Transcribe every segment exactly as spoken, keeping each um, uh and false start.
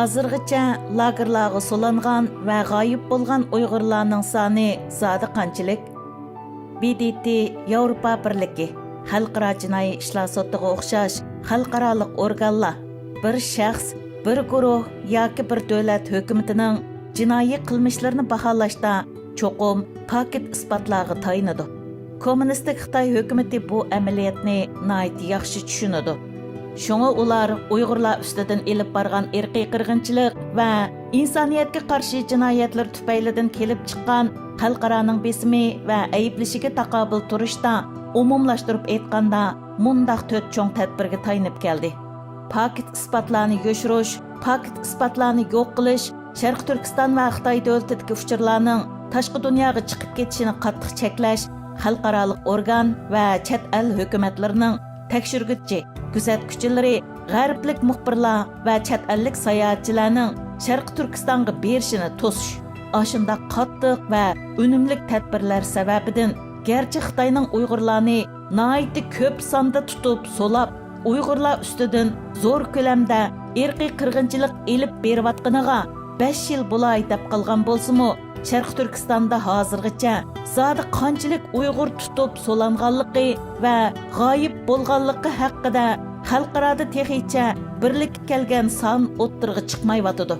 ھازىرغىچە لاگېرلارغا سولانغان ۋە غايىب بولغان ئۇيغۇرلارنىڭ سانى زادى قانچىلىك؟ ب د ت ياۋروپا بىرلىكى خەلقئارا جىنايى ئىشلار سوتىغا ئوخشاش خەلقئارالىق ئورگانلار بىر شەخس، بىر گۇرۇھ ياكى بىر دۆلەت ھۆكۈمىتىنىڭ جىنايى قىلمىشلىرىنى باھالاشتا چوقۇم پاكىت ئىسپاتلارغا تايىنىدۇ. كوممۇنىستىك خىتاي ھۆكۈمىتى بۇ ئەمەلىيەتنى ناھايىتى ياخشى چۈشىنىدۇ. شۇڭا ئۇلار ئۇيغۇرلار ئۈستىدىن ئېلىپ بارغان ئىرقىي قىرغىنچىلىق ۋە ئىنسانىيەتكە قارشى جىنايەتلىرى تۈپەيلىدىن كېلىپ چىققان خەلقئارانىڭ بېسىمى ۋە ئەيىبلىشىگە تاقابىل تۇرۇشتا، ئومۇملاشتۇرۇپ ئېيتقاندا، مۇنداق تۆت چوڭ تەدبىرگە تايىنىپ كەلدى. پاكىت ئىسپاتلارنى يوشۇرۇش، پاكىت ئىسپاتلارنى يوق قىلىش، شەرقىي تۈركىستان ۋە خىتاي دۆلىتىدىكى ئۇچۇرلارنىڭ تاشقى دۇنياغا چىقىپ كېتىشىنى قاتتىق چەكلەش، خەلقئارالىق ئورگان ۋە چەت ئەل ھۆكۈمەتلىرىنىڭ تەكشۈرگۈچى، كۆزەتكۈچىلىرى، غەربلىك مۇخبىرلار ۋە چەت ئەللىك ساياھەتچىلەرنىڭ شەرقىي تۈركىستانغا بېرىشىنى توسۇش. ئاشۇنداق قاتتىق ۋە ئۈنۈملۈك تەدبىرلەر سەۋەبىدىن، گەرچە خىتاينىڭ ئۇيغۇرلارنى ناھايىتى كۆپ ساندا تۇتۇپ سولاپ، ئۇيغۇرلار ئۈستىدىن زور كۆلەمدە ئىرقىي قىرغىنچىلىق ئېلىپ بېرىۋاتقىنىغا بەش يىل بولاي دەپ قالغان بولسىمۇ، شەرقىي تۈركىستاندا ھازىرغىچە زادى قانچىلىك ئۇيغۇر تۇتۇپ سولانغانلىقى ۋە غايىب بولغانلىقى ھەققىدە خەلقئارادا تېخىچە بىرلىككە كەلگەن سان ئوتتۇرىغا چىقمايۋاتىدۇ.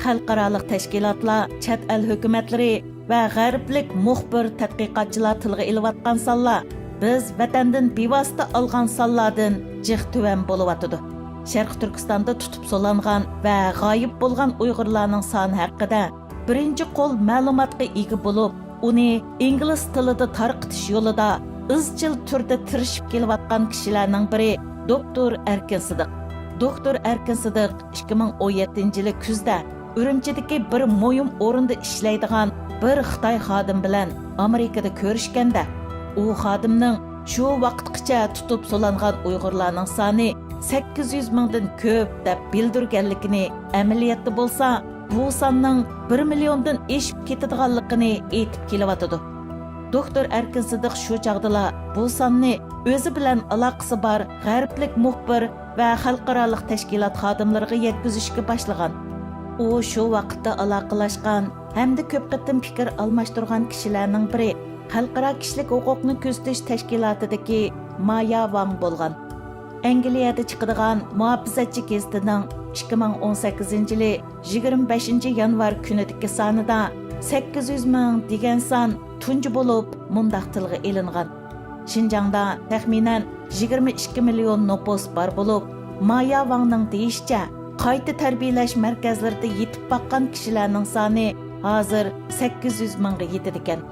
خەلقئارالىق تەشكىلاتلار، چەت ئەل ھۆكۈمەتلىرى ۋە غەربلىك مۇخبىر تەتقىقاتچىلار تىلغا ئېلىۋاتقان سانلار بىز ۋەتەندىن بىۋاسىتە ئالغان سانلاردىن جىق تۆۋەن بولۇۋاتىدۇ. شەرقىي تۈركىستاندا تۇتۇپ سولانغان ۋە غايىب بولغان ئۇيغۇرلارنىڭ سانى ھەققىدە بىرىنچى قول مەلۇماتقا ئىگە بولۇپ، ئۇنى ئىنگلىز تىلىدا تارقىتىش يولىدا ئىزچىل تۈردە تىرىشىپ كېلىۋاتقان كىشىلەرنىڭ بىرى دوكتور ئەركىن سىدىق. دوكتور ئەركىن سىدىق ئىككى مىڭ ئون يەتتىنچى يىلى كۈزدە ئۈرۈمچىدىكى بىر مۇھىم ئورۇندا ئىشلەيدىغان بىر خىتاي خادىم بىلەن ئامېرىكىدا كۆرۈشكەندە، ئۇ خادىمنىڭ شۇ ۋاقىتقىچە تۇتۇپ سولانغان ئۇيغۇرلارنىڭ سانى سەككىز يۈز مىڭدىن كۆپ دەپ بىلدۈرگەنلىكىنى، ئەمەلىيەتتە بولسا بۇ ساننىڭ بىر مىليوندىن ئېشىپ كېتىدىغانلىقىنى ئېيتىپ كېلىۋاتىدۇ. دوكتور ئەركىن سىدىق شۇ چاغدىلا بۇ ساننى ئۆزى بىلەن ئالاقىسى بار غەربلىك مۇخبىر ۋە خەلقئارالىق تەشكىلات خادىملىرىغا يەتكۈزۈشكە باشلىغان. ئۇ شۇ ۋاقىتتا ئالاقىلاشقان ھەمدە كۆپ قېتىم پىكىر ئالماشتۇرغان كىشىلەرنىڭ بىرى خەلقئارا كىشىلىك ھوقۇقنى كۆزىتىش تەشكىلاتىدىكى مايا ۋاڭ بولغان. ئەنگلىيەدە چىقىدىغان مۇھاپىزەتچى گېزىتىنىڭ ئىككى مىڭ ئون سەككىزىنچى يىلى يىگىرمە بەشىنچى يانۋار كۈنىدىكى سانىدا سەككىز يۈز مىڭ دېگەن سان تۇنجى بولۇپ مۇنداق تىلغا ئېلىنغان: شىنجاڭدا تەخمىنەن يىگىرمە ئىككى مىليون نوپۇس بار بولۇپ، مايا ۋاڭنىڭ دېيىشىچە، قايتا تەربىيەلەش مەركەزلىرىدە يېتىپ باققان كىشىلەرنىڭ سانى ھازىر سەككىز يۈز مىڭغا يېتىدىكەن.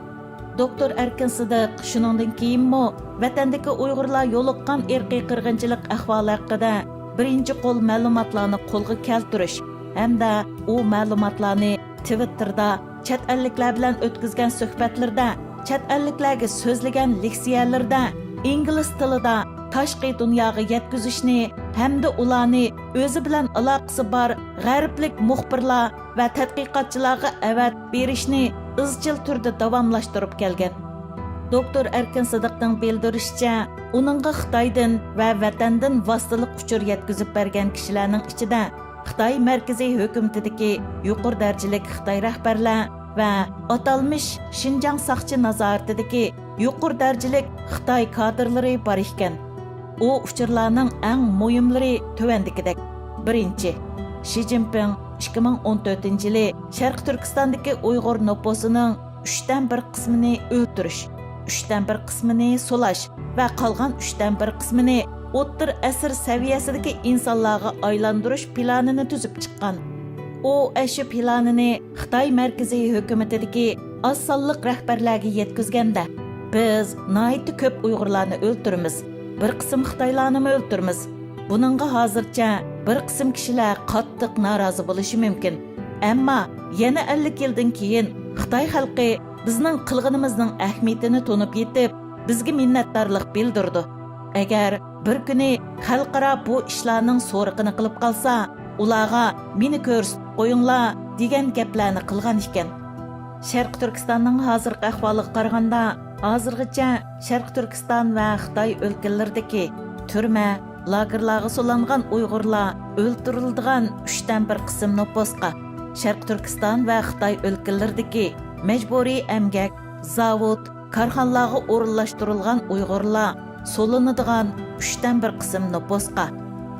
دوكتور ئەركىن سىدىق شۇنىڭدىن كېيىنمۇ ۋەتەندىكى ئۇيغۇرلار يولۇققان ئىرقىي قىرغىنچىلىق ئەھۋالى ھەققىدە بىرىنچى قول مەلۇماتلارنى قولغا كەلتۈرۈش ھەمدە ئۇ مەلۇماتلارنى تىۋىتتېردا، چەت ئەللىكلەر بىلەن ئۆتكۈزگەن سۆھبەتلىرىدە، چەت ئەللىكلەرگە سۆزلىگەن لېكسىيەلىرىدە ئىنگلىز تىلىدا تاشقى دۇنياغا يەتكۈزۈشنى ھەمدە ئۇلارنى ئۆزى بىلەن ئالاقىسى بار غەربلىك مۇخبىرلار ۋە تەتقىقاتچىلارغا ئەۋەتىپ بېرىشنى ئىزچىل تۈردە داۋاملاشتۇرۇپ كەلگەن. دوكتور ئەركىن سىدىقنىڭ بىلدۈرۈشىچە، ئۇنىڭغا خىتايدىن ۋە ۋەتەندىن ۋاسىتىلىق ئۇچۇر يەتكۈزۈپ بەرگەن كىشىلەرنىڭ ئىچىدە خىتاي مەركىزىي ھۆكۈمىتىدىكى يۇقىرى دەرىجىلىك خىتاي رەھبەرلەر ۋە ئاتالمىش شىنجاڭ ساقچى نازارىتىدىكى يۇقىرى دەرىجىلىك خىتاي كادىرلىرى بار ئىكەن. ئۇ ئۇچۇرلارنىڭ ئەڭ مۇھىملىرى تۆۋەندىكىدەك. بىرىنچى، شى جىنپىڭ ئىككى مىڭ ئون تۆتىنچى يىلى شەرقىي تۈركىستاندىكى ئۇيغۇر نوپۇسىنىڭ ئۈچتىن بىر قىسمىنى ئۆلتۈرۈش، ئۈچتىن بىر قىسمىنى سولاش ۋە قالغان ئۈچتىن بىر قىسمىنى ئوتتۇرا ئەسىر سەۋىيەسىدىكى ئىنسانلارغا ئايلاندۇرۇش پىلانىنى تۈزۈپ چىققان. ئۇ ئەشۇ پىلانىنى خىتاي مەركىزىي ھۆكۈمىتىدىكى ئاز سانلىق رەھبەرلەرگە يەتكۈزگەندە، بىز ناھايىتى كۆپ ئۇيغۇرلارنى ئۆلتۈرىمىز، بىر قىسىم خىتايلارنىمۇ ئۆلتۈرىمىز. بۇنىڭغا ھازىرچە بىر قىسىم كىشىلەر قاتتىق نارازى بولۇشى مۇمكىن. ئەمما يەنە ئەللىك يىلدىن كېيىن خىتاي خەلقى بىزنىڭ قىلغىنىمىزنىڭ ئەھمىيىتىنى تونۇپ يېتىپ، بىزگە مىننەتدارلىق بىلدۈرىدۇ. ئەگەر بىر كۈنى خەلقئارا بۇ ئىشلارنىڭ سورىقىنى قىلىپ قالسا، ئۇلارغا «مېنى كۆرسىتىپ قويۇڭلار» دېگەن گەپلەرنى قىلغان ئىكەن. شەرقىي تۈركىستاننىڭ ھازىرقى ئەھۋالىغا قارىغاندا، ھازىرغىچە شەرقىي تۈركىستان ۋە خىتاي ئۆلكىلىرىدىكى تۈرمە، لاگېرلارغا سولانغان ئۇيغۇرلار ئۆلتۈرۈلىدىغان ئۈچتىن بىر قىسىم نوپۇسقا، شەرقىي تۈركىستان ۋە خىتاي ئۆلكىلىرىدىكى مەجبۇرىي ئەمگەك، زاۋۇت، كارخانىلارغا ئورۇنلاشتۇرۇلغان ئۇيغۇرلار سولىنىدىغان ئۈچتىن بىر قىسىم نوپۇسقا،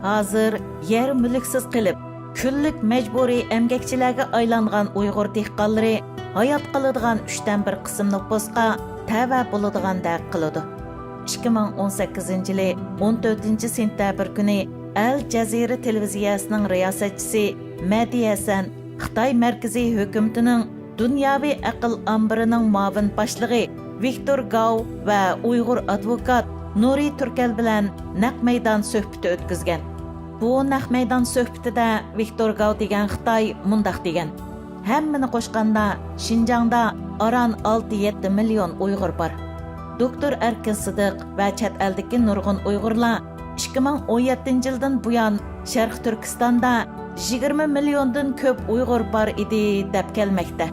ھازىر يەر مۈلۈكسىز قېلىپ، كۈنلۈك مەجبۇرىي ئەمگەكچىلەرگە ئايلانغان ئۇيغۇر دېھقانلىرى ھايات قالىدىغان ئۈچتىن بىر قىسىم نوپۇسقا تەۋە بولىدىغاندەك قىلىدۇ. ئىككى مىڭ ئون سەككىزىنچى يىلى ئون تۆتىنچى سېنتەبىر كۈنى ئەل جەزىرە تېلېۋىزىيەسىنىڭ رىياسەتچىسى مەھدى ھەسەن خىتاي مەركىزىي ھۆكۈمىتىنىڭ دۇنياۋى ئەقىل ئامبىرىنىڭ مۇئاۋىن باشلىقى ۋىكتور گاۋ ۋە ئۇيغۇر ئادۋوكات نۇرى تۈركەل بىلەن نەق مەيدان سۆھبىتى ئۆتكۈزگەن. بۇ نەق مەيدان سۆھبىتىدە ۋىكتور گاۋ دېگەن خىتاي مۇنداق دېگەن: ھەممىنى قوشقاندا، شىنجاڭدا ئاران ئالتە يەتتە مىليون ئۇيغۇر بار. دوكتور ئەركىن سىدىق ۋە چەت ئەلدىكى نۇرغۇن ئۇيغۇرلار ئىككى مىڭ ئون يەتتىنچى يىلدىن بۇيان شەرقىي تۈركىستاندا يىگىرمە مىليوندىن كۆپ ئۇيغۇر بار ئىدى، دەپ كەلمەكتە.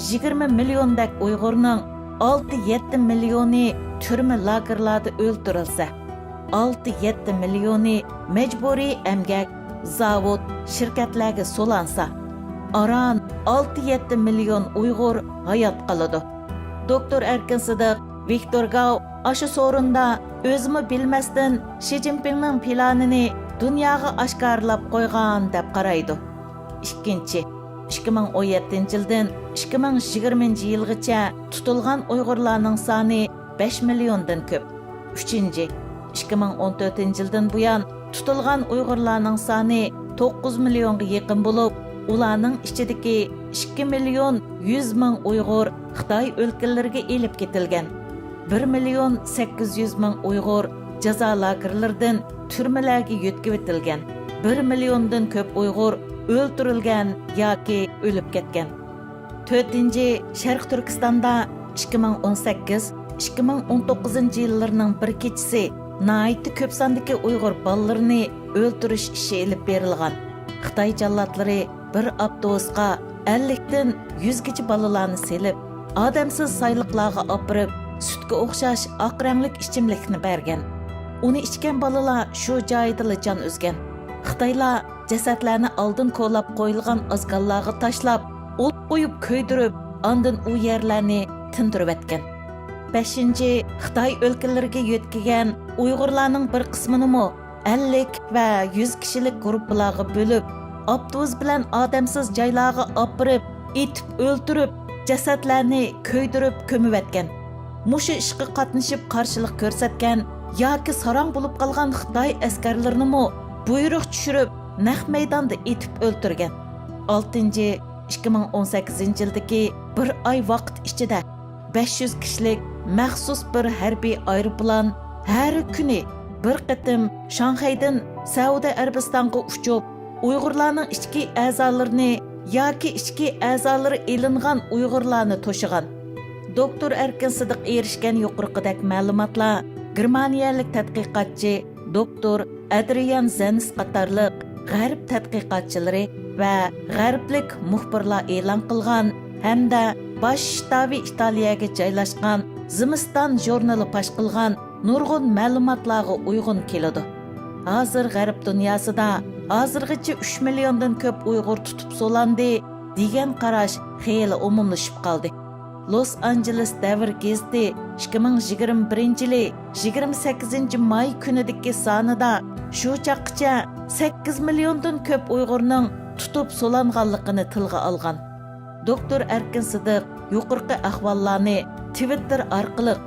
يىگىرمە مىليوندەك ئۇيغۇرنىڭ ئالتە يەتتە مىليونى تۈرمە لاگېرلاردا ئۆلتۈرۈلسە، ئالتە يەتتە مىليونى مەجبۇرىي ئەمگەك، زاۋۇت، شىركەتلەرگە سولانسا، ئاران ئالتە يەتتە مىليون ئۇيغۇر ھايات قالىدۇ. دوكتور ئەركىن سىدىق، ۋىكتور گاۋ ئاشۇ سورۇندا ئۆزىمۇ بىلمەستىن شى جىنپىڭنىڭ پىلانىنى دۇنياغا ئاشكارىلاپ قويغان دەپ قارايدۇ. ئىككىنچى، ئىككى مىڭ ئون يەتتىنچى يىلدىن ئىككى مىڭ يىگىرمىنچى يىلغىچە تۇتۇلغان ئۇيغۇرلارنىڭ سانى بەش مىليوندىن كۆپ. ئۈچىنچى، ئىككى مىڭ ئون تۆتىنچى يىلدىن بۇيان تۇتۇلغان ئۇيغۇرلارنىڭ سانى توققۇز مىليونغا يېقىن بولۇپ، ئۇلارنىڭ ئىچىدىكى ئىككى مىليون يۈز مىڭ ئۇيغۇر خىتاي ئۆلكىلىرىگە ئېلىپ كېتىلگەن. بىر مىليون سەككىز يۈز مىڭ ئۇيغۇر جازا لاگېرلىرىدىن، تۈرمىلەرگە يۆتكىۋېتىلگەن. بىر مىليوندىن كۆپ ئۇيغۇر ئۆلتۈرۈلگەن ياكى ئۆلۈپ كەتكەن. تۆتىنچى، شەرقىي تۈركىستاندا ئىككى مىڭ ئون سەككىز، ئىككى مىڭ ئون توققۇزىنچى يىللىرىنىڭ بىر كېچىسى ناھايىتى كۆپ ساندىكى ئۇيغۇر بالىلىرىنى ئۆلتۈرۈش ئىشى ئېلىپ بېرىلغان. خىتاي جاللاتلىرى بىر ئاپتوبۇسقا ئەللىكتىن يۈزگىچە بالىلارنى سېلىپ، ئادەمسىز سايلىقلارغا ئاپىرىپ، سۈتكە ئوخشاش ئاق رەڭلىك ئىچىملىكنى بەرگەن. ئۇنى ئىچكەن بالىلار شۇ جايىدىلا جان ئۈزگەن. خىتايلار جەسەتلەرنى ئالدىن كولاپ قويۇلغان ئازگاللارغا تاشلاپ، ئوت قويۇپ كۆيدۈرۈپ، ئاندىن ئۇ يەرلەرنى تىندۇرۇۋەتكەن. بەشىنچى، خىتاي ئۆلكىلىرىگە يۆتكىگەن ئۇيغۇرلارنىڭ بىر قىسمىنىمۇ ئەللىك ۋە يۈز كىشىلىك گۇرۇپپىلارغا بۆلۈپ، ئاپتوبۇس بىلەن ئادەمسىز جايلارغا ئاپىرىپ، ئېتىپ ئۆلتۈرۈپ، جەسەتلەرنى كۆيدۈرۈپ كۆمۈۋەتكەن. مۇشۇ ئىشقا قاتنىشىپ قارشىلىق كۆرسەتكەن ياكى ساراڭ بولۇپ قالغان خىتاي ئەسكەرلىرىنىمۇ بۇيرۇق چۈشۈرۈپ، نەق مەيداندا ئېتىپ ئۆلتۈرگەن. ئالتىنچى، ئىككى مىڭ ئون سەككىزىنچى يىلدىكى بىر ئاي ۋاقىت ئىچىدە بەش يۈز كىشىلىك مەخسۇس بىر ھەربىي ئايروپىلان ھەر كۈنى بىر قېتىم شاڭخەيدىن سەئۇدى ئەرەبىستانغا ئۇچۇپ، ئۇيغۇرلارنىڭ ئىچكى ئەزالىرىنى ياكى ئىچكى ئەزالىرى ئېلىنغان ئۇيغۇرلارنى توشۇغان. دوكتور ئەركىن سىدىق ئېرىشكەن يۇقىرىقىدەك مەلۇماتلار گېرمانىيەلىك تەتقىقاتچى دوكتور ئەدرىيان زېنس قاتارلىق غەرب تەتقىقاتچىلىرى ۋە غەربلىك مۇخبىرلار ئېلان قىلغان ھەمدە باش شتابى ئىتالىيەگە جايلاشقان زىمىستان ژۇرنىلى پاش قىلغان نۇرغۇن مەلۇماتلارغا ئۇيغۇن كېلىدۇ. ھازىر غەرب دۇنياسىدا ھازىرغىچە ئۈچ مىليوندىن كۆپ ئۇيغۇر تۇتۇپ سولاندى، دېگەن قاراش خېلى ئومۇملىشىپ قالدى. لوس ئانژېلېس دەۋر گېزىتى ئىككى مىڭ يىگىرمە بىرىنچى يىلى يىگىرمە سەككىزىنچى ماي كۈنىدىكى سانىدا شۇ چاغقىچە سەككىز مىليوندىن كۆپ ئۇيغۇرنىڭ تۇتۇپ سولانغانلىقىنى تىلغا ئالغان. دوكتور ئەركىن سىدىق يۇقىرىقى ئەھۋاللارنى تىۋىتتېر ئارقىلىق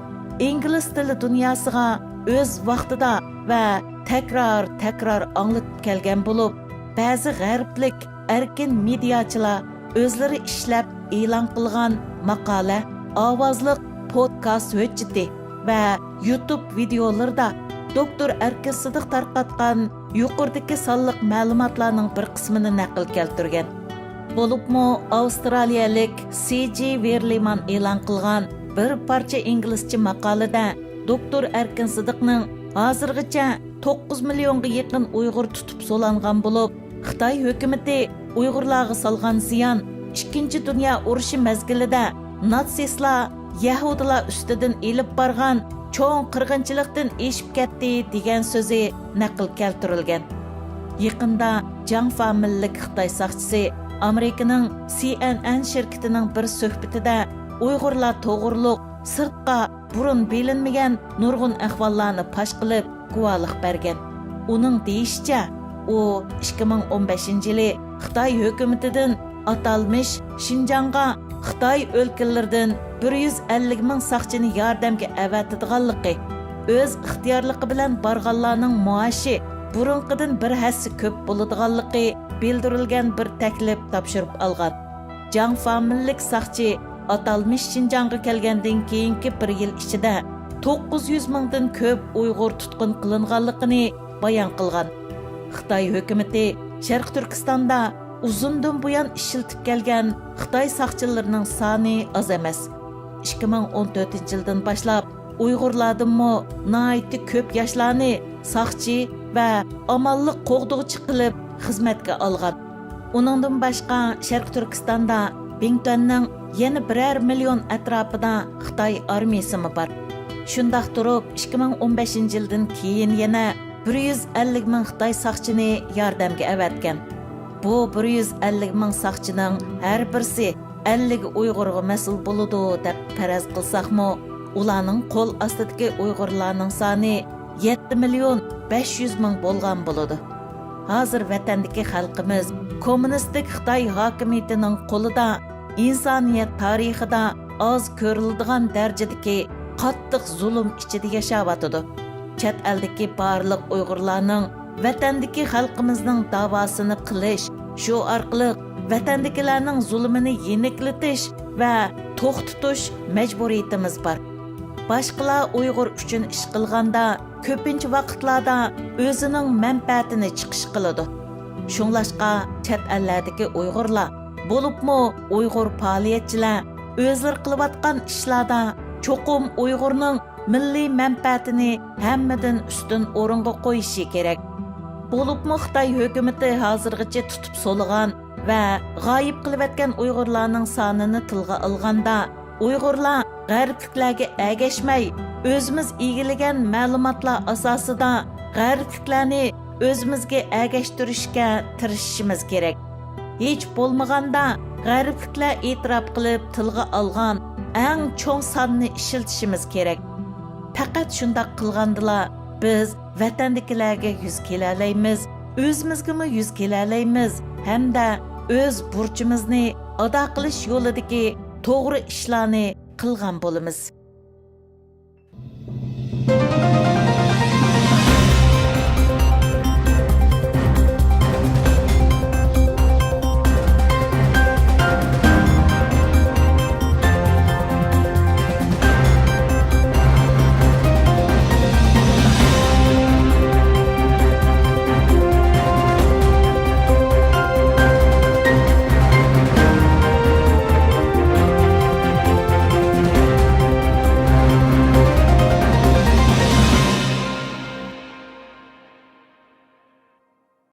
ئىنگلىز تىلى دۇنياسىغا ئۆز ۋاقتىدا ۋە تەكرار، تەكرار ئاڭلىتىپ كەلگەن بولۇپ، بەزى غەربلىك ئەركىن مېدىياچىلار ئۆزلىرى ئىشلەپ ئېلان قىلغان ماقالە، ئاۋازلىق پودكاست ھۆججىتى ۋە يۇتۇب ۋىدېئولىرىدا دوكتور ئەركىن سىدىق تارقاتقان يۇقىرىدىكى سانلىق مەلۇماتلارنىڭ بىر قىسمىنى نەقىل كەلتۈرگەن. بولۇپمۇ ئاۋسترالىيەلىك سى جى ۋېرلىمان ئېلان قىلغان بىر پارچە ئىنگلىزچە ماقالىدە دوكتور ئەركىن سىدىقنىڭ ھازىرغىچە توققۇز مىليونغا يېقىن ئۇيغۇر تۇتۇپ سولانغان بولۇپ، خىتاي ھۆكۈمىتى ئۇيغۇرلارغا سالغان زىيان ئىككىنچى دۇنيا ئۇرۇشى مەزگىلىدە ناتسىستلار يەھۇدىيلار ئۈستىدىن ئېلىپ بارغان چوڭ قىرغىنچىلىقتىن ئېشىپ كەتتى دېگەن سۆزى نەقىل كەلتۈرۈلگەن. يېقىندا جاڭ فامىلىلىك خىتاي ساقچىسى ئامېرىكىنىڭ سى ئېن ئېن شىركىتىنىڭ بىر سۆھبىتىدە ئۇيغۇرلار توغرۇلۇق سىرتقا بۇرۇن بىلىنمىگەن نۇرغۇن ئەھۋاللارنى پاش قىلىپ، گۇۋاھلىق بەرگەن. ئۇنىڭ دېيىشىچە، ئۇ ئىككى مىڭ ئون بەشىنچى يىلى خىتاي ھۆكۈمىتىدىن ئاتالمىش شىنجاڭغا خىتاي ئۆلكىلىرىدىن بىر يۈز ئەللىك مىڭ ساقچىنى ياردەمگە ئەۋەتىدىغانلىقى، ئۆز ئىختىيارلىقى بىلەن بارغانلارنىڭ مائاشى بۇرۇنقىدىن بىر ھەسسە كۆپ بولىدىغانلىقى بىلدۈرۈلگەن بىر تەكلىپ تاپشۇرۇپ ئالغان. جاڭ فامىلىلىك ساقچى ئاتالمىش شىنجاڭغا كەلگەندىن كېيىنكى بىر يىل ئىچىدە توققۇز يۈز مىڭدىن كۆپ ئۇيغۇر تۇتقۇن قىلىنغانلىقىنى بايان قىلغان. خىتاي ھۆكۈمىتى شەرقىي تۈركىستاندا ئۇزۇندىن بۇيان ئىشلىتىپ كەلگەن خىتاي ساقچىلىرىنىڭ سانى ئاز ئەمەس. ئىككى مىڭ ئون تۆتىنچى يىلدىن باشلاپ ئۇيغۇرلاردىنمۇ ناھايىتى كۆپ ياشلارنى ساقچى ۋە ئامانلىق قوغدىغۇچى قىلىپ خىزمەتكە ئالغان. ئۇنىڭدىن باشقا، شەرقىي تۈركىستاندا بىڭتۈەننىڭ يەنە بىرەر مىليون ئەتراپىدا خىتاي ئارمىيىسىمۇ بار. شۇنداق تۇرۇپ، ئىككى مىڭ ئون بەشىنچى يىلدىن كېيىن يەنە بىر يۈز ئەللىك مىڭ خىتاي ساقچىنى ياردەمگە ئەۋەتكەن. بۇ بىر يۈز ئەللىك مىڭ ساقچىنىڭ ھەر بىرسى ئەللىك ئۇيغۇرغا مەسئۇل بولىدۇ دەپ پەرەز قىلساقمۇ، ئۇلارنىڭ قول ئاستىدىكى ئۇيغۇرلارنىڭ سانى يەتتە مىليون بەش يۈز مىڭ بولغان بولىدۇ. ھازىر ۋەتەندىكى خەلقىمىز كوممۇنىستىك خىتاي ھاكىمىيىتىنىڭ قولىدا ئىنسانىيەت تارىخىدا ئاز كۆرۈلىدىغان دەرىجىدىكى قاتتىق زۇلۇم ئىچىدە ياشاۋاتىدۇ. چەت ئەلدىكى بارلىق ئۇيغۇرلارنىڭ ۋەتەندىكى خەلقىمىزنىڭ داۋاسىنى قىلىش، شۇ ئارقىلىق ۋەتەندىكىلەرنىڭ زۇلۇمىنى يېنىكلىتىش ۋە توختىتىش مەجبۇرىيىتىمىز بار. باشقىلار ئۇيغۇر ئۈچۈن ئىش قىلغاندا، كۆپىنچە ۋاقىتلاردا ئۆزىنىڭ مەنپەئەتىنى چىقىش قىلىدۇ. شۇڭلاشقا، چەت ئەللەردىكى ئۇيغۇرلار، بولۇپمۇ ئۇيغۇر پائالىيەتچىلەر ئۆزلىرى قىلىۋاتقان ئىشلاردا چوقۇم ئۇيغۇرنىڭ مىللىي مەنپەئەتىنى ھەممىدىن ئۈستۈن ئورۇنغا قويۇشى كېرەك. بولۇپمۇ خىتاي ھۆكۈمىتى ھازىرغىچە تۇتۇپ سولىغان ۋە غايىب قىلىۋەتكەن ئۇيغۇرلارنىڭ سانىنى تىلغا ئالغاندا، ئۇيغۇرلار غەربلىكلەرگە ئەگەشمەي، ئۆزىمىز ئىگىلىگەن مەلۇماتلار ئاساسىدا غەربلىكلەرنى ئۆزىمىزگە ئەگەشتۈرۈشكە تىرىشىشىمىز كېرەك. ھېچ بولمىغاندا، غەربلىكلەر ئېتىراپ قىلىپ تىلغا ئالغان ئەڭ چوڭ ساننى ئىشلىتىشىمىز كېرەك. پەقەت شۇنداق قىلغاندىلا، بىز ۋەتەندىكىلەرگە يۈز كېلەلەيمىز، ئۆزىمىزگىمۇ يۈز كېلەلەيمىز ھەمدە ئۆز بۇرچىمىزنى ئادا قىلىش يولىدىكى توغرا ئىشلارنى قىلغان بولىمىز.